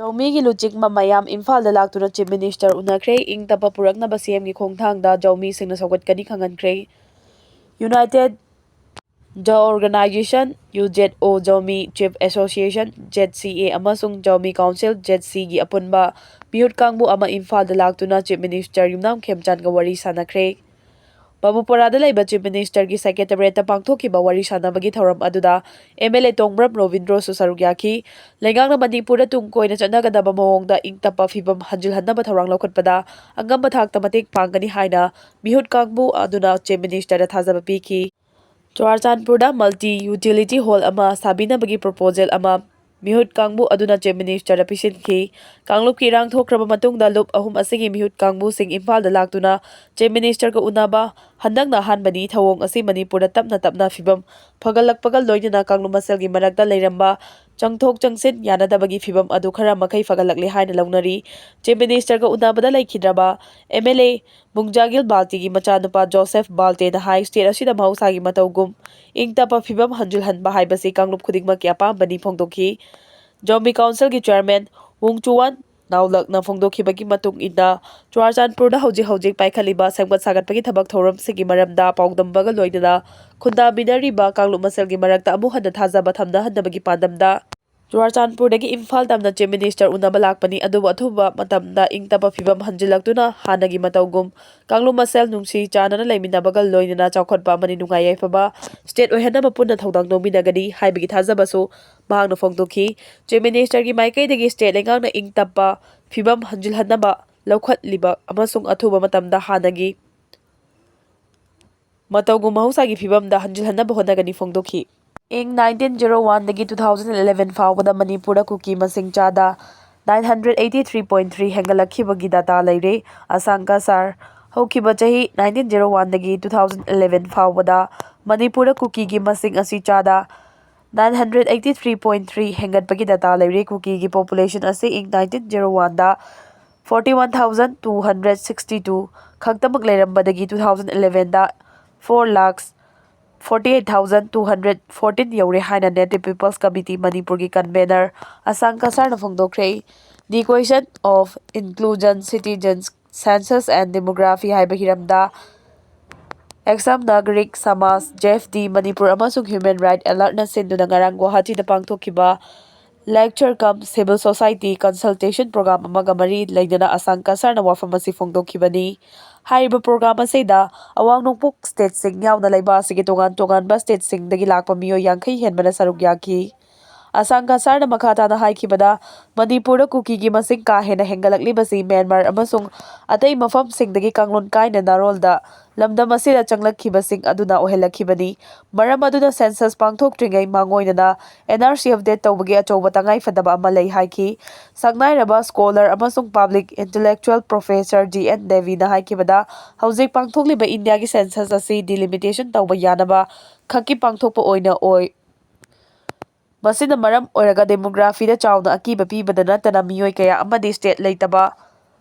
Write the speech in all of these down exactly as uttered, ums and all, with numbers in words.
ꯖꯧꯃꯤꯒꯤ ꯂꯨꯆꯤꯡꯕ ꯃꯌꯥꯝ ꯏꯝꯐꯥꯜꯗ ꯂꯥꯛꯇꯨꯅ Chief Minister ꯎꯅꯈ꯭ꯔꯦ꯫ ꯏꯪ ꯇꯞꯄ ꯄꯨꯔꯛꯅꯕ C M ꯒꯤ ꯈꯣꯡꯊꯥꯡꯗ ꯖꯧꯃꯤꯁꯤꯡꯅ ꯁꯧꯒꯠꯀꯅꯤ ꯈꯪꯍꯟꯈ꯭ꯔꯦ꯫ United Zao Organization, U Z O, Zomi Chief Association, Z C A, ꯑꯃꯁꯨꯡ Zomi Council, Z C ꯒꯤ ꯑꯄꯨꯟꯕ ꯃꯤꯍꯨꯠ ꯀꯥꯡꯕꯨ ꯑꯃ ꯏꯝꯐꯥꯜꯗ ꯂꯥꯛꯇꯨꯅ Chief Minister ꯌꯨꯝꯅꯥꯝ ꯈꯦꯝꯆꯥꯟꯒ ꯋꯥꯔꯤ ꯁꯥꯟꯅꯈ꯭ꯔꯦ꯫ ꯕꯥꯕꯨꯄꯥꯔꯥꯗ ꯂꯩꯕ Chief Minister ꯒꯤ Secretariat ꯇ ꯄꯥꯡꯊꯣꯛꯈꯤꯕ ꯋꯥꯔꯤ ꯁꯥꯟꯅꯕꯒꯤ ꯊꯧꯔꯝ ꯑꯗꯨꯗ M L A ꯇꯣꯡꯕ꯭ꯔꯝ ꯔꯣꯕꯤꯟꯗ꯭ꯔꯣꯁꯨ ꯁꯔꯨꯛ ꯌꯥꯈꯤ꯫ ꯂꯩꯉꯥꯛꯅ ꯃꯅꯤꯄꯨꯔꯗ ꯇꯨꯡ ꯀꯣꯏꯅ ꯆꯠꯅꯒꯗꯕ ꯃꯑꯣꯡꯗ ꯏꯪ ꯇꯞꯄ ꯐꯤꯕꯝ ꯍꯟꯖꯤꯜꯍꯟꯅꯕ ꯊꯧꯔꯥꯡ ꯂꯧꯈꯠꯄꯗ ꯑꯉꯝꯕ ꯊꯥꯛꯇ ꯃꯇꯦꯡ ꯄꯥꯡꯒꯅꯤ ꯍꯥꯏꯅ ꯃꯤꯍꯨꯠ ꯀꯥꯡꯕꯨ ꯑꯗꯨꯅ Chief Minister ꯗ ꯊꯥꯖꯕ ꯄꯤꯈꯤ꯫ ꯆꯨꯔꯥꯆꯥꯟꯄꯨꯔꯗ Multi Utility Hall ꯑꯃ ꯁꯥꯕꯤꯅꯕꯒꯤ proposal ꯑꯃ ꯃꯤꯍꯨꯠ ꯀꯥꯡꯕꯨ ꯑꯗꯨꯅ Chief Minister ꯗ ꯄꯤꯁꯤꯟꯈꯤ꯫ ꯀꯥꯡꯂꯨꯞꯀꯤ ꯏꯔꯥꯡ ꯊꯣꯛꯈ꯭ꯔꯕ ꯃꯇꯨꯡꯗ ꯂꯨꯞ ꯑꯍꯨꯝ ꯑꯁꯤꯒꯤ ꯃꯤꯍꯨꯠ ꯀꯥꯡꯕꯨꯁꯤꯡ ꯏꯝꯐꯥꯜꯗ ꯂꯥꯛꯇꯨꯅ Chief Minister ꯒ ꯎꯅꯕ ꯍꯟꯗꯛꯅ ꯑꯍꯥꯟꯕꯅꯤ꯫ ꯊꯧꯑꯣꯡ ꯑꯁꯤ ꯃꯅꯤꯄꯨꯔꯗ ꯇꯞꯅ ꯇꯞꯅ ꯐꯤꯕꯝ ꯐꯒꯠꯂꯛꯄꯒ ꯂꯣꯏꯅꯅ ꯀꯥꯡꯂꯨꯞ ꯃꯁꯦꯜꯒꯤ ꯃꯔꯛꯇ ꯂꯩꯔꯝꯕ ꯆꯪꯊꯣꯛ ꯆꯪꯁꯤꯟ ꯌꯥꯅꯗꯕꯒꯤ ꯐꯤꯕꯝ ꯑꯗꯨ ꯈꯔ ꯃꯈꯩ ꯐꯒꯠꯂꯛꯂꯦ ꯍꯥꯏꯅ ꯂꯧꯅꯔꯤ꯫ Chief Minister ꯒ ꯎꯅꯕꯗ ꯂꯩꯈꯤꯗ꯭ꯔꯕ M L A ꯃꯨꯡꯖꯥꯒꯤꯜ ꯕꯥꯜꯇꯤꯒꯤ ꯃꯆꯥꯅꯨꯄꯥ ꯖꯣꯁꯦꯐ ꯕꯥꯜꯇꯦꯅ ꯍꯥꯏ, state ꯑꯁꯤꯗ ꯃꯍꯧꯁꯥꯒꯤ ꯃꯇꯧꯒꯨꯝ ꯏꯪ ꯇꯞꯄ ꯐꯤꯕꯝ ꯍꯟꯖꯤꯜꯍꯟꯕ ꯍꯥꯏꯕꯁꯤ ꯀꯥꯡꯂꯨꯞ ꯈꯨꯗꯤꯡꯃꯛꯀꯤ ꯑꯄꯥꯝꯕꯅꯤ ꯐꯣꯡꯗꯣꯛꯈꯤ꯫ ꯖꯣꯃꯤ Council ꯒꯤ Chairman ꯋꯨꯡ ꯆꯨꯋꯥꯟ ꯅꯥꯎꯂꯛꯅ ꯐꯣꯡꯗꯣꯛꯈꯤꯕꯒꯤ ꯃꯇꯨꯡ ꯏꯟꯅ, ꯆꯨꯔꯥꯆꯥꯟꯄꯨꯔꯗ ꯍꯧꯖꯤꯛ ꯍꯧꯖꯤꯛ ꯄꯥꯏꯈꯠꯂꯤꯕ ꯁꯦꯝꯒꯠ ꯁꯥꯒꯠꯄꯒꯤ ꯊꯕꯛ ꯊꯧꯔꯝꯁꯤꯡꯒꯤ ꯃꯔꯝꯗ ꯄꯥꯎꯗꯝꯕꯒ ꯂꯣꯏꯅꯅ ꯈꯨꯟꯗꯥꯃꯤꯟꯅꯔꯤꯕ ꯀꯥꯡꯂꯨꯞ ꯃꯁꯦꯜꯒꯤ ꯃꯔꯛꯇ ꯑꯃꯨꯛ ꯍꯟꯅ ꯊꯥꯖꯕ ꯊꯝꯅꯍꯟꯅꯕꯒꯤ ꯄꯥꯟꯗꯝꯗ ꯆꯨꯔꯥꯆꯥꯟꯄꯨꯔꯗꯒꯤ ꯏꯝꯐꯥꯜ ꯇꯝꯅ Chief Minister ꯎꯅꯕ ꯂꯥꯛꯄꯅꯤ, ꯑꯗꯨꯕꯨ ꯑꯊꯨꯕ ꯃꯇꯝꯗ ꯏꯪ ꯇꯞꯄ ꯐꯤꯕꯝ ꯍꯟꯖꯤꯜꯂꯛꯇꯨꯅ ꯍꯥꯟꯅꯒꯤ ꯃꯇꯧꯒꯨꯝ ꯀꯥꯡꯂꯨꯞ ꯃꯁꯦꯜ ꯅꯨꯡꯁꯤ ꯆꯥꯟꯅꯅ ꯂꯩꯃꯤꯟꯅꯕꯒ ꯂꯣꯏꯅꯅ ꯆꯥꯎꯈꯠꯄ ꯑꯃꯗꯤ ꯅꯨꯡꯉꯥꯏ ꯌꯥꯏꯐꯕ state ꯑꯣꯏꯍꯟꯅꯕ ꯄꯨꯟꯅ ꯊꯧꯗꯥꯡ ꯂꯧꯃꯤꯟꯅꯒꯅꯤ ꯍꯥꯏꯕꯒꯤ ꯊꯥꯖꯕꯁꯨ ꯃꯍꯥꯛꯅ ꯐꯣꯡꯗꯣꯛꯈꯤ꯫ Chief Minister ꯒꯤ ꯃꯥꯏꯀꯩꯗꯒꯤ state ꯂꯩꯉꯥꯛꯅ ꯏꯪ ꯇꯞꯄ ꯐꯤꯕꯝ ꯍꯟꯖꯤꯜꯍꯟꯅꯕ ꯂꯧꯈꯠꯂꯤꯕ ꯑꯃꯁꯨꯡ ꯑꯊꯨꯕ ꯃꯇꯝꯗ ꯍꯥꯟꯅꯒꯤ ꯃꯇꯧꯒꯨꯝ ꯃꯍꯧꯁꯥꯒꯤ ꯐꯤꯕꯝꯗ ꯍꯟꯖꯤꯜꯍꯟꯅꯕ ꯍꯣꯠꯅꯒꯅꯤ ꯐꯣꯡꯗꯣꯛꯈꯤ꯫ ꯏꯪ nineteen zero one ꯗꯒꯤ two thousand eleven ꯐꯥꯎꯕꯗ ꯃꯅꯤꯄꯨꯔꯗ ꯀꯨꯀꯤ ꯃꯁꯤꯡ ꯆꯥꯗ nine hundred eighty three point three ꯍꯦꯟꯒꯠꯂꯛꯈꯤꯕꯒꯤ data ꯂꯩꯔꯦ꯫ ꯑꯁꯥꯡꯀ ꯁꯥꯔ, ꯍꯧꯈꯤꯕ ꯆꯍꯤ nineteen zero one ꯗꯒꯤ two thousand eleven ꯐꯥꯎꯕꯗ ꯃꯅꯤꯄꯨꯔꯗ ꯀꯨꯀꯤꯒꯤ ꯃꯁꯤꯡ ꯑꯁꯤ ꯆꯥꯗ nine hundred eighty three point three ꯍꯦꯟꯒꯠꯄꯒꯤ data ꯂꯩꯔꯦ꯫ ꯀꯨꯀꯤꯒꯤ population ꯑꯁꯤ ꯏꯪ nineteen zero one ꯗ forty one thousand two hundred sixty two ꯈꯛꯇꯃꯛ ꯂꯩꯔꯝꯕꯗꯒꯤ two thousand eleven ꯗ four lakhs forty eight thousand two hundred fourteen ꯌꯧꯔꯦ ꯍꯥꯏꯅ Native People's Committee ꯃꯅꯤꯄꯨꯔꯒꯤ convener ꯑꯁꯥꯡ ꯀꯁꯥꯔꯅ ꯐꯣꯡꯗꯣꯛꯈ꯭ꯔꯦ꯫ The question of inclusion, citizens, census and demography ꯍꯥꯏꯕ ꯍꯤꯔꯝꯗ ꯑꯦꯛꯁꯝ ꯅꯥꯒꯔꯤꯛ ꯁꯃꯥꯖ, J F D, Manipur ꯑꯃꯁꯨꯡ Human Right Alertꯅ ꯁꯤꯟꯗꯨꯅ ꯉꯔꯥꯡ ꯒꯨꯋꯥꯍꯥꯇꯤꯗ ꯄꯥꯡꯊꯣꯛꯈꯤꯕ lecture cum civil society consultation program ꯑꯃꯒ ꯃꯔꯤ ꯂꯩꯅꯅ ꯑꯁꯥꯡ ꯀꯁꯥꯔꯅ ꯋꯥꯐꯝ ꯑꯁꯤ ꯐꯣꯡꯗꯣꯛꯈꯤꯕꯅꯤ꯫ ꯍꯥꯏꯔꯤꯕ program ꯑꯁꯤꯗ ꯑꯋꯥꯡ ꯅꯣꯡꯄꯣꯛ stateꯁꯤꯡ ꯌꯥꯎꯅ ꯂꯩꯕꯥꯛ ꯑꯁꯤꯒꯤ ꯇꯣꯉꯥꯟ ꯇꯣꯉꯥꯟꯕ stateꯁꯤꯡꯗꯒꯤ ꯂꯥꯛꯄ ꯃꯤꯑꯣꯏ ꯌꯥꯡꯈꯩ ꯍꯦꯟꯕꯅ ꯁꯔꯨꯛ ꯌꯥꯈꯤ꯫ ꯑꯁꯥꯡ ꯀꯁꯥꯔꯅ ꯃꯈꯥ ꯇꯥꯅ ꯍꯥꯏꯈꯤꯕꯗ, ꯃꯅꯤꯄꯨꯔꯗ ꯀꯨꯀꯤꯒꯤ ꯃꯁꯤꯡ ꯀꯥ ꯍꯦꯟꯅ ꯍꯦꯟꯒꯠꯂꯛꯂꯤꯕꯁꯤ ꯃ꯭ꯌꯥꯟꯃꯥꯔ ꯑꯃꯁꯨꯡ ꯑꯇꯩ ꯃꯐꯝꯁꯤꯡꯗꯒꯤ ꯀꯥꯡꯂꯣꯟ ꯀꯥꯏꯅ ꯅꯥꯔꯣꯜꯗ ꯂꯝꯗꯝ ꯑꯁꯤꯗ ꯆꯪꯂꯛꯈꯤꯕꯁꯤꯡ ꯑꯗꯨꯅ ꯑꯣꯏꯍꯜꯂꯛꯈꯤꯕꯅꯤ꯫ ꯃꯔꯝ ꯑꯗꯨꯅ census ꯄꯥꯡꯊꯣꯛꯇ꯭ꯔꯤꯉꯩ ꯃꯥꯡꯑꯣꯏꯅꯅ N R C update ꯇꯧꯕꯒꯤ ꯑꯆꯧꯕ ꯇꯉꯥꯏꯐꯗꯕ ꯑꯃ ꯂꯩ ꯍꯥꯏꯈꯤ꯫ ꯁꯛꯅꯥꯏꯔꯕ scholar ꯑꯃꯁꯨꯡ public intellectual Professor G N Deviꯅ ꯍꯥꯏꯈꯤꯕꯗ, ꯍꯧꯖꯤꯛ ꯄꯥꯡꯊꯣꯛꯂꯤꯕ ꯏꯟꯗꯤꯌꯥꯒꯤ census ꯑꯁꯤ delimitation ꯇꯧꯕ ꯌꯥꯅꯕ ꯈꯛꯀꯤ ꯄꯥꯡꯊꯣꯛꯄ ꯑꯣꯏꯅ ꯑꯣꯏ꯫ ꯃꯁꯤꯅ ꯃꯔꯝ ꯑꯣꯏꯔꯒ demographyꯗ ꯆꯥꯎꯅ ꯑꯀꯤꯕ ꯄꯤꯕꯗ ꯅꯠꯇꯅ ꯃꯤꯑꯣꯏ ꯀꯌꯥ ꯑꯃꯗꯤ state ꯂꯩꯇꯕ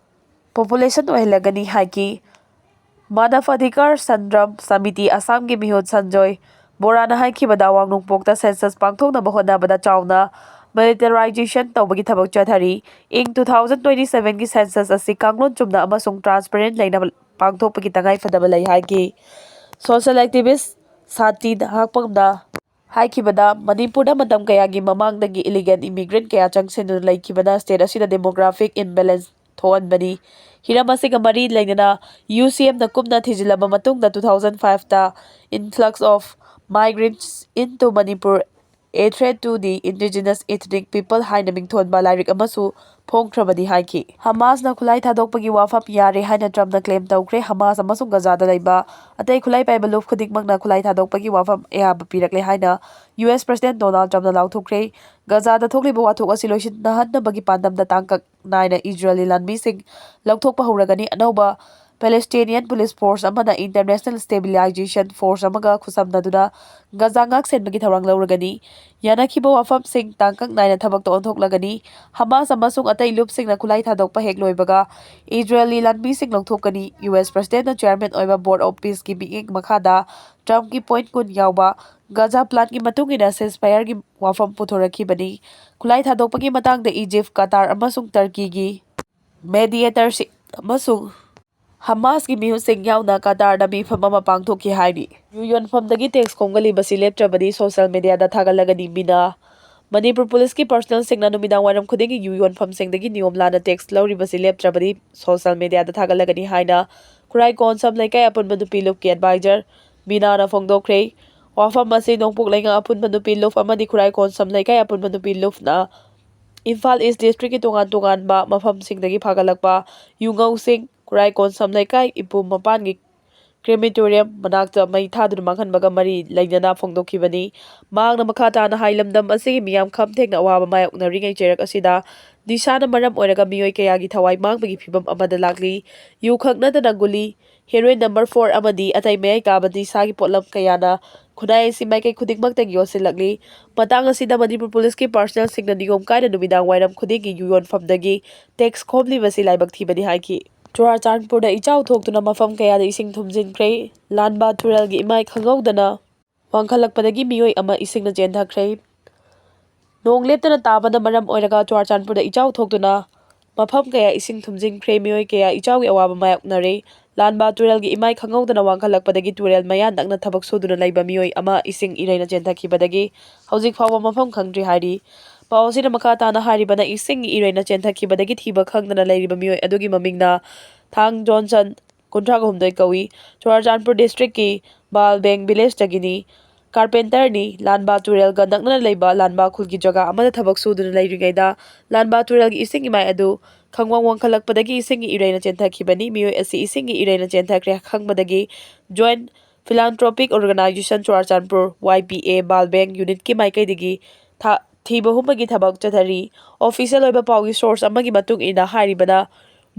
population ꯑꯣꯏꯍꯜꯂꯒꯅꯤ ꯍꯥꯏꯈꯤ꯫ ꯃꯥꯅꯚ ꯑꯙꯤꯀꯥꯔ ꯁꯪꯒ꯭ꯔꯥꯝ ꯁꯃꯤꯇꯤ ꯑꯁꯥꯝꯒꯤ ꯃꯤꯍꯨꯠ ꯁꯟꯖꯣꯏ ꯕꯣꯔꯥꯅ ꯍꯥꯏꯈꯤꯕꯗ, ꯑꯋꯥꯡ ꯅꯣꯡꯄꯣꯛꯇ census ꯄꯥꯡꯊꯣꯛꯅꯕ ꯍꯣꯠꯅꯕꯗ ꯆꯥꯎꯅ militarization ꯇꯧꯕꯒꯤ ꯊꯕꯛ ꯆꯠꯊꯔꯤ꯫ ꯏꯪ two thousand twenty sevenꯒꯤ census ꯑꯁꯤ ꯀꯥꯡꯂꯣꯟ ꯆꯨꯝꯅ ꯑꯃꯁꯨꯡ transparent ꯂꯩꯅꯕ ꯄꯥꯡꯊꯣꯛꯄꯒꯤ ꯇꯉꯥꯏꯐꯗꯕ ꯂꯩ ꯍꯥꯏꯈꯤ꯫ Social activist ꯁꯥꯇꯤ ꯅꯍꯥꯛꯄꯝꯅ ꯍꯥꯏꯈꯤꯕꯗ, ꯃꯅꯤꯄꯨꯔꯗ ꯃꯇꯝ ꯀꯌꯥꯒꯤ ꯃꯃꯥꯡꯗꯒꯤ illegal immigrant ꯀꯌꯥ ꯆꯪꯁꯤꯟꯗꯨꯅ ꯂꯩꯈꯤꯕꯅ state ꯑꯁꯤꯗ demographic imbalance ꯊꯣꯛꯍꯟꯕꯅꯤ꯫ ꯍꯤꯔꯝ ꯑꯁꯤꯒ ꯃꯔꯤ ꯂꯩꯅꯅ U C Mꯅ ꯀꯨꯞꯅ ꯊꯤꯖꯤꯜꯂꯕ ꯃꯇꯨꯡꯗ, two thousand fiveꯇ influx of migrants into Manipur, a threat to the indigenous ethnic people ꯍꯥꯏꯅ ꯃꯤꯡꯊꯣꯟꯕ ꯂꯥꯏꯔꯤꯛ ꯑꯃꯁꯨ ꯐꯣꯡꯈ꯭ꯔꯕꯅꯤ ꯍꯥꯏꯈꯤ꯫ ꯍꯃꯥꯁꯅ ꯈꯨꯠꯂꯥꯏ ꯊꯥꯗꯣꯛꯄꯒꯤ ꯋꯥꯐꯝ ꯌꯥꯔꯦ ꯍꯥꯏꯅ ꯇ꯭ꯔꯝꯞꯅ claim ꯇꯧꯈ꯭ꯔꯦ꯫ ꯍꯃꯥꯁ ꯑꯃꯁꯨꯡ ꯒꯖꯥꯗ ꯂꯩꯕ ꯑꯇꯩ ꯈꯨꯠꯂꯥꯏ ꯄꯥꯏꯕ ꯂꯨꯞ ꯈꯨꯗꯤꯡꯃꯛꯅ ꯈꯨꯠꯂꯥꯏ ꯊꯥꯗꯣꯛꯄꯒꯤ ꯋꯥꯐꯝ ꯑꯌꯥꯕ ꯄꯤꯔꯛꯂꯦ ꯍꯥꯏꯅ U S President Donald Trumpꯅ ꯂꯥꯎꯊꯣꯛꯈ꯭ꯔꯦ꯫ ꯒꯖꯥꯗ ꯊꯣꯛꯂꯤꯕ ꯋꯥꯊꯣꯛ ꯑꯁꯤ ꯂꯣꯏꯁꯤꯟꯅꯍꯟꯅꯕꯒꯤ ꯄꯥꯟꯗꯝꯗ ꯇꯥꯡꯀꯛ ꯅꯥꯏꯅ ꯏꯖꯔꯦꯜꯒꯤ ꯂꯥꯟꯃꯤꯁꯤꯡ ꯂꯧꯊꯣꯛꯄ ꯍꯧꯔꯒꯅꯤ꯫ ꯑꯅꯧꯕ Palestinian Police Force ꯑꯃꯅ International Stabilization Force ꯑꯃꯒ ꯈꯨꯠꯁꯝꯅꯗꯨꯅ ꯒꯖꯥ ꯉꯥꯛꯁꯦꯟꯕꯒꯤ ꯊꯧꯔꯥꯡ ꯂꯧꯔꯒꯅꯤ꯫ ꯌꯥꯅꯈꯤꯕ ꯋꯥꯐꯝꯁꯤꯡ ꯇꯥꯡꯀꯛ ꯅꯥꯏꯅ ꯊꯕꯛꯇ ꯑꯣꯟꯊꯣꯛꯂꯒꯅꯤ꯫ ꯍꯃꯥꯁ ꯑꯃꯁꯨꯡ ꯑꯇꯩ ꯂꯨꯞꯁꯤꯡꯅ ꯈꯨꯠꯂꯥꯏ ꯊꯥꯗꯣꯛꯄ ꯍꯦꯛ ꯂꯣꯏꯕꯒ ꯏꯖꯔꯦꯜꯒꯤ ꯂꯥꯟꯃꯤꯁꯤꯡ ꯂꯧꯊꯣꯛꯀꯅꯤ꯫ ꯌꯨ ꯑꯦꯁ ꯄ꯭ꯔꯁꯤꯗꯦꯟꯠꯅ ꯆꯤꯌꯔꯃꯦꯟ ꯑꯣꯏꯕ Board of Peaceꯀꯤ ꯃꯤꯠꯌꯦꯡ ꯃꯈꯥꯗ ꯇ꯭ꯔꯝꯞꯀꯤ ꯄꯣꯏꯟꯠ ꯀꯨꯟ ꯌꯥꯎꯕ ꯒꯖꯥ ꯄ꯭ꯂꯥꯟꯒꯤ ꯃꯇꯨꯡ ꯏꯟꯅ ceasefireꯒꯤ ꯋꯥꯐꯝ ꯄꯨꯊꯣꯔꯛꯈꯤꯕꯅꯤ꯫ ꯈꯨꯠꯂꯥꯏ ꯊꯥꯗꯣꯛꯄꯒꯤ ꯃꯇꯥꯡꯗ ꯏꯖꯤꯞ, ꯀꯇꯥꯔ ꯑꯃꯁꯨꯡ ꯇꯔꯀꯤꯒꯤ mediatorꯁꯤꯡ ꯑꯃꯁꯨꯡ ꯍꯃꯥꯁꯀꯤ ꯃꯤꯍꯨꯠꯁꯤꯡ ꯌꯥꯎꯅ ꯀꯇꯥꯔꯗ ꯃꯤꯐꯝ ꯑꯃ ꯄꯥꯡꯊꯣꯛꯈꯤ ꯍꯥꯏꯔꯤ꯫ ꯌꯨ ꯌꯣꯟꯐꯝꯗꯒꯤ ꯇꯦꯛꯁ ꯈꯣꯝꯒꯠꯂꯤꯕꯁꯤ ꯂꯦꯞꯇ꯭ꯔꯕꯗꯤ ꯁꯣꯁꯤꯌꯦꯜ ꯃꯤꯗꯤꯌꯥꯗ ꯊꯥꯒꯠꯂꯒꯅꯤ꯫ ꯃꯤꯅꯥ, ꯃꯅꯤꯄꯨꯔ ꯄꯨꯂꯤꯁꯀꯤ ꯄꯔꯁꯅꯦꯜꯁꯤꯡꯅ ꯅꯨꯃꯤꯗꯥꯡ ꯋꯥꯏꯔꯝ ꯈꯨꯗꯤꯡꯒꯤ ꯌꯨ ꯌꯣꯟꯐꯝꯁꯤꯡꯗꯒꯤ ꯅꯤꯌꯣꯝ ꯂꯥꯟꯅ ꯇꯦꯛꯁ ꯂꯧꯔꯤꯕꯁꯤ ꯂꯦꯞꯇ꯭ꯔꯕꯗꯤ ꯁꯣꯁꯤꯌꯦꯜ ꯃꯤꯗꯤꯌꯥꯗ ꯊꯥꯒꯠꯂꯒꯅꯤ ꯍꯥꯏꯅ ꯈꯨꯔꯥꯏ ꯀꯣꯟꯁꯝ ꯂꯩꯀꯥꯏ ꯑꯄꯨꯟꯕ ꯅꯨꯄꯤ ꯂꯨꯞꯀꯤ ꯑꯦꯗꯚꯥꯏꯖꯔ ꯃꯤꯅꯥꯅ ꯐꯣꯡꯗꯣꯛꯈ꯭ꯔꯦ꯫ ꯋꯥꯐꯝ ꯑꯁꯤ ꯅꯣꯡꯄꯣꯛ ꯂꯩꯉꯥꯛ ꯑꯄꯨꯟꯕ ꯅꯨꯄꯤ ꯂꯨꯞ ꯑꯃꯗꯤ ꯈꯨꯔꯥꯏ ꯀꯣꯟꯁꯝ ꯂꯩꯀꯥꯏ ꯑꯄꯨꯟꯕ ꯅꯨꯄꯤ ꯂꯨꯞꯅ ꯏꯝꯐꯥꯜ ꯏꯁ ꯗꯤꯁꯇ꯭ꯔꯤꯛꯀꯤ ꯇꯣꯉꯥꯟ ꯇꯣꯉꯥꯟꯕ ꯃꯐꯝꯁꯤꯡꯗꯒꯤ ꯐꯥꯒꯠꯂꯛꯄ ꯌꯨꯉꯧꯁꯤꯡ, ꯈꯨꯔꯥꯏ ꯀꯣꯟꯁꯝ ꯂꯩꯀꯥꯏ ꯏꯄꯨ ꯃꯄꯥꯟꯒꯤ ꯀ꯭ꯔꯦꯃꯦꯇꯣꯔꯤꯌꯝ ꯃꯅꯥꯛꯇ ꯃꯩ ꯊꯥꯗꯨꯅ ꯃꯥꯡꯍꯟꯕꯒ ꯃꯔꯤ ꯂꯩꯅꯅ ꯐꯣꯡꯗꯣꯛꯈꯤꯕꯅꯤ꯫ ꯃꯍꯥꯛꯅ ꯃꯈꯥ ꯇꯥꯅ ꯍꯥꯏ, ꯂꯝꯗꯝ ꯑꯁꯤꯒꯤ ꯃꯤꯌꯥꯝ ꯈꯝ ꯊꯦꯡꯅ ꯑꯋꯥꯕ ꯃꯥꯌꯣꯛꯅꯔꯤꯉꯩ ꯆꯩꯔꯛ ꯑꯁꯤꯗ ꯅꯤꯁꯥꯅ ꯃꯔꯝ ꯑꯣꯏꯔꯒ ꯃꯤꯑꯣꯏ ꯀꯌꯥꯒꯤ ꯊꯋꯥꯏ ꯃꯥꯡꯕꯒꯤ ꯐꯤꯕꯝ ꯑꯃꯗ ꯂꯥꯛꯂꯤ꯫ ꯌꯨ ꯈꯛ ꯅꯠꯇꯅ ꯒꯨꯂꯤ, ꯍꯦꯔꯣꯏꯟ ꯅꯝꯕꯔ ꯐꯣꯔ ꯑꯃꯗꯤ ꯑꯇꯩ ꯃꯌꯥꯏ ꯀꯥꯕ ꯅꯤꯁꯥꯒꯤ ꯄꯣꯠꯂꯝ ꯀꯌꯥꯅ ꯈꯨꯟꯅꯥꯏ ꯑꯁꯤ ꯃꯥꯏꯀꯩ ꯈꯨꯗꯤꯡꯃꯛꯇꯒꯤ ꯑꯣꯠꯁꯤꯜꯂꯛꯂꯤ꯫ ꯃꯇꯥꯡ ꯑꯁꯤꯗ ꯃꯅꯤꯄꯨꯔ ꯄꯨꯂꯤꯁꯀꯤ ꯄꯔꯁꯅꯦꯜꯁꯤꯡꯅ ꯅꯤꯌꯣꯝ ꯀꯥꯏꯅ ꯅꯨꯃꯤꯗꯥꯡ ꯋꯥꯏꯔꯝ ꯈꯨꯗꯤꯡꯒꯤ ꯌꯨ ꯌꯣꯟꯐꯝꯗꯒꯤ ꯇꯦꯛꯁ ꯈꯣꯝꯂꯤꯕꯁꯤ ꯂꯥꯏꯕꯛ ꯊꯤꯕꯅꯤ ꯍꯥꯏꯈꯤ꯫ ꯆꯨꯔꯥꯆꯥꯟꯄꯨꯔꯗ ꯏꯆꯥꯎ ꯊꯣꯛꯇꯨꯅ ꯃꯐꯝ ꯀꯌꯥꯗ ꯏꯁꯤꯡ ꯊꯨꯝꯖꯤꯟꯈ꯭ꯔꯦ꯫ ꯂꯥꯟꯕꯥ ꯇꯨꯔꯦꯜꯒꯤ ꯏꯃꯥꯏ ꯈꯪꯍꯧꯗꯅ ꯋꯥꯡꯈꯠꯂꯛꯄꯗꯒꯤ ꯃꯤꯑꯣꯏ ꯑꯃ ꯏꯁꯤꯡꯅ ꯆꯦꯟꯊꯈ꯭ꯔꯦ꯫ ꯅꯣꯡ ꯂꯦꯞꯇꯅ ꯇꯥꯕꯅ ꯃꯔꯝ ꯑꯣꯏꯔꯒ ꯆꯨꯔꯥꯆꯥꯟꯄꯨꯔꯗ ꯏꯆꯥꯎ ꯊꯣꯛꯇꯨꯅ ꯃꯐꯝ ꯀꯌꯥ ꯏꯁꯤꯡ ꯊꯨꯝꯖꯤꯟꯈ꯭ꯔꯦ, ꯃꯤꯑꯣꯏ ꯀꯌꯥ ꯏꯆꯥꯎꯒꯤ ꯑꯋꯥꯕ ꯃꯥꯌꯣꯛꯅꯔꯦ꯫ ꯂꯥꯟꯕꯥ ꯇꯨꯔꯦꯜꯒꯤ ꯏꯃꯥꯏ ꯈꯪꯍꯧꯗꯅ ꯋꯥꯡꯈꯠꯂꯛꯄꯗꯒꯤ ꯇꯨꯔꯦꯜ ꯃꯌꯥ ꯅꯛꯅ ꯊꯕꯛ ꯁꯨꯗꯨꯅ ꯂꯩꯕ ꯃꯤꯑꯣꯏ ꯑꯃ ꯏꯁꯤꯡ ꯏꯔꯩꯅ ꯆꯦꯟꯊꯈꯤꯕꯗꯒꯤ ꯍꯧꯖꯤꯛ ꯐꯥꯎꯕ ꯃꯐꯝ ꯈꯪꯗ꯭ꯔꯤ ꯍꯥꯏꯔꯤ꯫ ꯄꯥꯎ ꯑꯁꯤꯅ ꯃꯈꯥ ꯇꯥꯅ ꯍꯥꯏꯔꯤꯕꯅ, ꯏꯁꯤꯡꯒꯤ ꯏꯔꯩꯅ ꯆꯦꯟꯊꯈꯤꯕꯗꯒꯤ ꯊꯤꯕ ꯈꯪꯗꯅ ꯂꯩꯔꯤꯕ ꯃꯤꯑꯣꯏ ꯑꯗꯨꯒꯤ ꯃꯃꯤꯡꯅ ꯊꯥꯡ ꯖꯣꯟꯁꯟ, ꯀꯨꯟꯊ꯭ꯔꯥ ꯍꯨꯝꯗꯣꯏ ꯀꯧꯏ꯫ ꯆꯨꯔꯥꯆꯥꯟꯄꯨꯔ ꯗꯤꯁꯇ꯭ꯔꯤꯛꯀꯤ ꯕꯥꯜꯕꯦꯡ ꯚꯤꯂꯦꯖꯇꯒꯤꯅꯤ꯫ ꯀꯥꯔꯄꯦꯟꯇꯔꯅꯤ꯫ ꯂꯥꯟꯕꯥ ꯇꯨꯔꯦꯜꯒ ꯅꯛꯅꯅ ꯂꯩꯕ ꯂꯥꯟꯕꯥ ꯈꯨꯜꯒꯤ ꯖꯒꯥ ꯑꯃꯗ ꯊꯕꯛ ꯁꯨꯗꯨꯅ ꯂꯩꯔꯤꯉꯩꯗ ꯂꯥꯟꯕꯥ ꯇꯨꯔꯦꯜꯒꯤ ꯏꯁꯤꯡ ꯏꯃꯥꯏ ꯑꯗꯨ ꯈꯪꯋꯥꯡ ꯋꯥꯡꯈꯠꯂꯛꯄꯗꯒꯤ ꯏꯁꯤꯡꯒꯤ ꯏꯔꯩꯅ ꯆꯦꯟꯊꯈꯤꯕꯅꯤ꯫ ꯃꯤꯑꯣꯏ ꯑꯁꯤ ꯏꯁꯤꯡꯒꯤ ꯏꯔꯩꯅ ꯆꯦꯟꯊꯈ꯭ꯔꯦ ꯈꯪꯕꯗꯒꯤ Joint Philanthropic Organization ꯆꯨꯔꯥꯆꯥꯟꯄꯨꯔ, ꯋꯥꯏ ꯄꯤ ꯑꯦ, ꯕꯥꯜꯕꯦꯡ ꯌꯨꯅꯤꯠꯀꯤ ꯃꯥꯏꯀꯩꯗꯒꯤ ꯊꯥ-, ꯊꯤꯕ ꯍꯨꯝꯕꯒꯤ ꯊꯕꯛ ꯆꯠꯊꯔꯤ꯫ ꯑꯣꯐꯤꯁꯤꯌꯦꯜ ꯑꯣꯏꯕ ꯄꯥꯎꯒꯤ ꯁꯣꯔꯁ ꯑꯃꯒꯤ ꯃꯇꯨꯡ ꯏꯟꯅ ꯍꯥꯏꯔꯤꯕꯅ,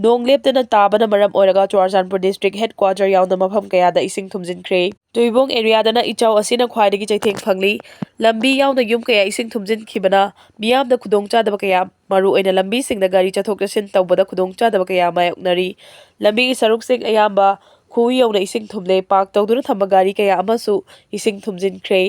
ꯅꯣꯡ ꯂꯦꯞꯇꯅ ꯇꯥꯕꯅ ꯃꯔꯝ ꯑꯣꯏꯔꯒ ꯆꯨꯔꯥꯆꯥꯟꯄꯨꯔ ꯗꯤꯁꯇ꯭ꯔꯤꯛ ꯍꯦꯗ ꯀ꯭ꯋꯥꯇꯔ ꯌꯥꯎꯅ ꯃꯐꯝ ꯀꯌꯥꯗ ꯏꯁꯤꯡ ꯊꯨꯝꯖꯤꯟꯈ꯭ꯔꯦ꯫ ꯇꯨꯏꯕꯣꯡ ꯑꯦꯔꯤꯌꯥꯗꯅ ꯏꯆꯥꯎ ꯑꯁꯤꯅ ꯈ꯭ꯋꯥꯏꯗꯒꯤ ꯆꯩꯊꯦꯡ ꯐꯪꯂꯤ꯫ ꯂꯝꯕꯤ ꯌꯥꯎꯅ ꯌꯨꯝ ꯀꯌꯥ ꯏꯁꯤꯡ ꯊꯨꯝꯖꯤꯟꯈꯤꯕꯅ ꯃꯤꯌꯥꯝꯗ ꯈꯨꯗꯣꯡꯆꯥꯗꯕ ꯀꯌꯥ, ꯃꯔꯨꯑꯣꯏꯅ ꯂꯝꯕꯤꯁꯤꯡꯗ ꯒꯥꯔꯤ ꯆꯠꯊꯣꯛ ꯆꯠꯁꯤꯟ ꯇꯧꯕꯗ ꯈꯨꯗꯣꯡꯆꯥꯗꯕ ꯀꯌꯥ ꯃꯥꯌꯣꯛꯅꯔꯤ꯫ ꯂꯝꯕꯤꯒꯤ ꯁꯔꯨꯛꯁꯤꯡ ꯑꯌꯥꯝꯕ ꯈꯨꯎ ꯌꯧꯅ ꯏꯁꯤꯡ ꯊꯨꯝꯂꯦ꯫ ꯄꯥꯔꯛ ꯇꯧꯗꯨꯅ ꯊꯝꯕ ꯒꯥꯔꯤ ꯀꯌꯥ ꯑꯃꯁꯨ ꯏꯁꯤꯡ ꯊꯨꯝꯖꯤꯟꯈ꯭ꯔꯦ꯫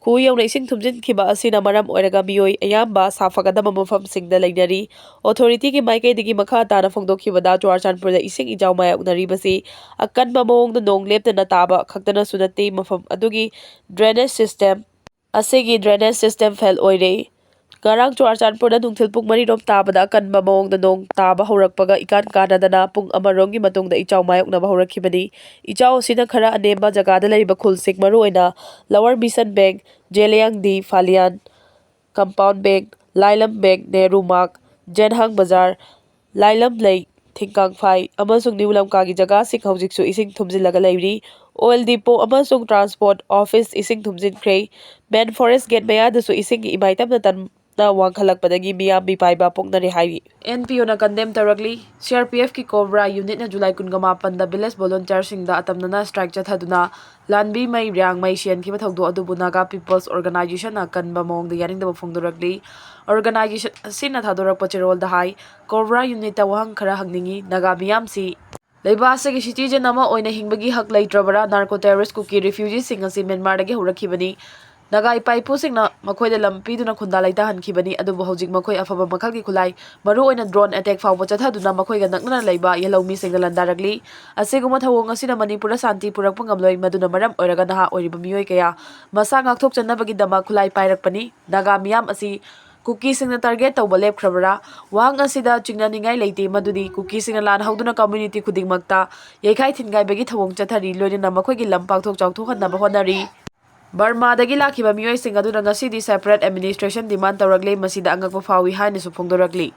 ꯈꯨꯎ ꯌꯧꯅ ꯏꯁꯤꯡ ꯊꯨꯝꯖꯤꯟꯈꯤꯕ ꯑꯁꯤꯅ ꯃꯔꯝ ꯑꯣꯏꯔꯒ ꯃꯤꯑꯣꯏ ꯑꯌꯥꯝꯕ ꯁꯥꯐꯒꯗꯕ ꯃꯐꯝꯁꯤꯡꯗ ꯂꯩꯅꯔꯤ꯫ ꯑꯣꯊꯣꯔꯤꯇꯤꯒꯤ ꯃꯥꯏꯀꯩꯗꯒꯤ ꯃꯈꯥ ꯇꯥꯅ ꯐꯣꯡꯗꯣꯛꯈꯤꯕꯗ, ꯆꯨꯔꯥꯆꯥꯟꯄꯨꯔꯗ ꯏꯁꯤꯡ ꯏꯆꯥꯎ ꯃꯥꯌꯣꯛꯅꯔꯤꯕꯁꯤ ꯑꯀꯟꯕ ꯃꯑꯣꯡꯗ ꯅꯣꯡ ꯂꯦꯞꯇꯅ ꯇꯥꯕ ꯈꯛꯇꯅꯁꯨ ꯅꯠꯇꯦ, ꯃꯐꯝ ꯑꯗꯨꯒꯤ ꯗ꯭ꯔꯦꯅꯦꯖ ꯁꯤꯁꯇꯦꯝ ꯑꯁꯤꯒꯤ ꯗ꯭ꯔꯦꯅꯦꯖ ꯁꯤꯁꯇꯦꯝ ꯐꯦꯜ ꯑꯣꯏꯔꯦ꯫ ꯉꯔꯥꯡ ꯆꯨꯔꯥꯆꯥꯟꯄꯨꯔꯗ ꯅꯨꯡꯊꯤꯜ ꯄꯨꯡ ꯃꯔꯤꯔꯣꯝ ꯇꯥꯕꯗ ꯑꯀꯟꯕ ꯃꯑꯣꯡꯗ ꯅꯣꯡ ꯇꯥꯕ ꯍꯧꯔꯛꯄꯒ ꯏꯀꯥꯟ ꯀꯥꯟꯅꯗꯅ ꯄꯨꯡ ꯑꯃꯔꯣꯝꯒꯤ ꯃꯇꯨꯡꯗ ꯏꯆꯥꯎ ꯃꯥꯌꯣꯛꯅꯕ ꯍꯧꯔꯛꯈꯤꯕꯅꯤ꯫ ꯏꯆꯥꯎ ꯑꯁꯤꯅ ꯈꯔ ꯑꯅꯦꯝꯕ ꯖꯒꯥꯗ ꯂꯩꯔꯤꯕ ꯈꯨꯜꯁꯤꯡ, ꯃꯔꯨꯑꯣꯏꯅ ꯂꯋꯔ ꯃꯤꯁꯟ ꯕꯦꯡ, ꯖꯦꯂꯤꯌꯥꯡꯗꯤ, ꯐꯥꯂꯤꯌꯥꯟ, ꯀꯝꯄꯥꯎꯟ ꯕꯦꯡ, ꯂꯥꯏꯂꯝ ꯕꯦꯡ, ꯅꯦꯍꯔꯨ ꯃꯥꯔꯛ, ꯖꯦꯟꯍꯥꯡ ꯕꯖꯥꯔ, ꯂꯥꯏꯂꯝꯂꯩ, ꯊꯤꯡꯀꯥꯡꯐꯥꯏ ꯑꯃꯁꯨꯡ ꯅ꯭ꯌꯨ ꯂꯝꯀꯥꯒꯤ ꯖꯒꯥꯁꯤꯡ ꯍꯧꯖꯤꯛꯁꯨ ꯏꯁꯤꯡ ꯊꯨꯝꯖꯤꯜꯂꯒ ꯂꯩꯔꯤ꯫ ꯑꯣꯏꯜ ꯗꯤꯄꯣ ꯑꯃꯁꯨꯡ ꯇ꯭ꯔꯥꯟꯁꯄꯣꯔꯠ ꯑꯣꯐꯤꯁ ꯏꯁꯤꯡ ꯊꯨꯝꯖꯤꯟꯈ꯭ꯔꯦ꯫ ꯃꯦꯟ ꯐꯣꯔꯦꯁ ꯒꯦꯠ ꯃꯌꯥꯗꯁꯨ ꯏꯁꯤꯡꯒꯤ ꯏꯃꯥꯏ ꯇꯞꯅ ꯇꯞꯅ ꯋꯥꯡꯈꯠꯂꯛꯄꯗꯒꯤ ꯃꯤꯌꯥꯝ ꯃꯤꯄꯥꯏꯕ ꯄꯣꯛꯅꯔꯦ ꯍꯥꯏꯔꯤ꯫ ꯑꯦꯟ ꯄꯤ ꯑꯣꯅ ꯀꯟꯗꯦꯝ ꯇꯧꯔꯛꯂꯤ꯫ ꯁꯤ ꯑꯥꯔ ꯄꯤ ꯑꯦꯐꯀꯤ ꯀꯣꯕ꯭ꯔꯥ ꯌꯨꯅꯤꯠꯅ ꯖꯨꯂꯥꯏ ꯀꯨꯟꯒ ꯃꯥꯄꯟꯗ ꯚꯤꯂꯦꯖ ꯚꯣꯂꯨꯟꯇꯤꯌꯔꯁꯤꯡꯗ ꯑꯇꯝꯅꯅ ꯁ꯭ꯇ꯭ꯔꯥꯏꯛ ꯆꯠꯊꯗꯨꯅ ꯂꯥꯟꯕꯤ ꯃꯩ, ꯔꯤꯌꯥꯡ ꯃꯩ ꯁꯤꯍꯟꯈꯤꯕ ꯊꯧꯗꯣꯛ ꯑꯗꯨꯕꯨ ꯅꯥꯒꯥ ꯄꯤꯄꯜꯁ ꯑꯣꯔꯒꯅꯥꯏꯖꯦꯁꯟꯅ ꯑꯀꯟꯕ ꯃꯑꯣꯡꯗ ꯌꯥꯅꯤꯡꯗꯕ ꯐꯣꯡꯗꯣꯔꯛꯂꯤ꯫ ꯑꯣꯔꯒꯅꯥꯏꯖꯦꯁꯟ ꯑꯁꯤꯅ ꯊꯥꯗꯣꯔꯛꯄ ꯆꯦꯔꯣꯜꯗ ꯍꯥꯏ, ꯀꯣꯕ꯭ꯔꯥ ꯌꯨꯅꯤꯠꯇ ꯋꯥꯍꯪ ꯈꯔ ꯍꯪꯅꯤꯡꯏ꯫ ꯅꯥꯒꯥ ꯃꯤꯌꯥꯝꯁꯤ ꯂꯩꯕꯥꯛ ꯑꯁꯤꯒꯤ ꯁꯤꯇꯤꯖꯦꯟ ꯑꯃ ꯑꯣꯏꯅ ꯍꯤꯡꯕꯒꯤ ꯍꯛ ꯂꯩꯇ꯭ꯔꯕꯔꯥ? ꯅꯥꯔꯀꯣ ꯇꯦꯔꯣꯔꯤꯁ ꯀꯨꯀꯤ ꯔꯤꯐ꯭ꯌꯨꯖꯤꯁꯤꯡ ꯑꯁꯤ ꯃ꯭ꯌꯥꯟꯃꯥꯔꯗꯒꯤ ꯍꯧꯔꯛꯈꯤꯕꯅꯤ꯫ ꯅꯥꯒꯥ ꯏꯄꯥ ꯏꯄꯨꯁꯤꯡꯅ ꯃꯈꯣꯏꯗ ꯂꯝ ꯄꯤꯗꯨꯅ ꯈꯨꯟꯗꯥ ꯂꯩꯇꯥꯍꯟꯈꯤꯕꯅꯤ, ꯑꯗꯨꯕꯨ ꯍꯧꯖꯤꯛ ꯃꯈꯣꯏ ꯑꯐꯕ ꯃꯈꯜꯒꯤ ꯈꯨꯠꯂꯥꯏ, ꯃꯔꯨꯑꯣꯏꯅ ꯗ꯭ꯔꯣꯟ ꯑꯦꯇꯦꯛ ꯐꯥꯎꯕ ꯆꯠꯊꯗꯨꯅ ꯃꯈꯣꯏꯒ ꯅꯛꯅꯅ ꯂꯩꯕ ꯌꯦꯜꯍꯧꯃꯤꯁꯤꯡꯗ ꯂꯥꯟꯗꯥꯔꯛꯂꯤ꯫ ꯑꯁꯤꯒꯨꯝꯕ ꯊꯧꯑꯣꯡ ꯑꯁꯤꯅ ꯃꯅꯤꯄꯨꯔꯗ ꯁꯥꯟꯇꯤ ꯄꯨꯔꯛꯄ ꯉꯝꯂꯣꯏ, ꯃꯗꯨꯅ ꯃꯔꯝ ꯑꯣꯏꯔꯒ ꯅꯍꯥ ꯑꯣꯏꯔꯤꯕ ꯃꯤꯑꯣꯏ ꯀꯌꯥ ꯃꯁꯥ ꯉꯥꯛꯊꯣꯛꯆꯅꯕꯒꯤꯗꯃꯛ ꯈꯨꯠꯂꯥꯏ ꯄꯥꯏꯔꯛꯄꯅꯤ꯫ ꯅꯥꯒꯥ ꯃꯤꯌꯥꯝ ꯑꯁꯤ ꯀꯨꯀꯤꯁꯤꯡꯅ ꯇꯥꯔꯒꯦꯠ ꯇꯧꯕ ꯂꯦꯞꯈ꯭ꯔꯕꯔꯥ? ꯋꯥꯍꯪ ꯑꯁꯤꯗ ꯆꯤꯡꯅꯅꯤꯡꯉꯥꯏ ꯂꯩꯇꯦ ꯃꯗꯨꯗꯤ ꯀꯨꯀꯤꯁꯤꯡꯅ ꯂꯥꯟ ꯍꯧꯗꯨꯅ ꯀꯝꯃ꯭ꯌꯨꯅꯤꯇꯤ ꯈꯨꯗꯤꯡꯃꯛꯇ ꯌꯩꯈꯥꯏ ꯊꯤꯟꯒꯥꯏꯕꯒꯤ ꯊꯧꯑꯣꯡ ꯆꯠꯊꯔꯤ, ꯂꯣꯏꯅꯅ ꯃꯈꯣꯏꯒꯤ ꯂꯝ ꯄꯥꯛꯊꯣꯛ ꯆꯥꯎꯊꯣꯛꯍꯟꯅꯕ ꯍꯣꯠꯅꯔꯤ꯫ ꯕꯔꯃꯥꯗꯒꯤ ꯂꯥꯛꯈꯤꯕ ꯃꯤꯑꯣꯏꯁꯤꯡ ꯑꯗꯨꯅ ꯉꯁꯤꯗꯤ ꯁꯦꯄꯔꯦꯠ ꯑꯦꯗꯃꯤꯅꯤꯁꯇ꯭ꯔꯦꯁꯟ ꯗꯤꯃꯥꯟ ꯇꯧꯔꯛꯂꯦ, ꯃꯁꯤꯗ ꯑꯉꯛꯄ ꯐꯥꯎꯏ ꯍꯥꯏꯅꯁꯨ ꯐꯣꯡꯗꯣꯔꯛꯂꯤ꯫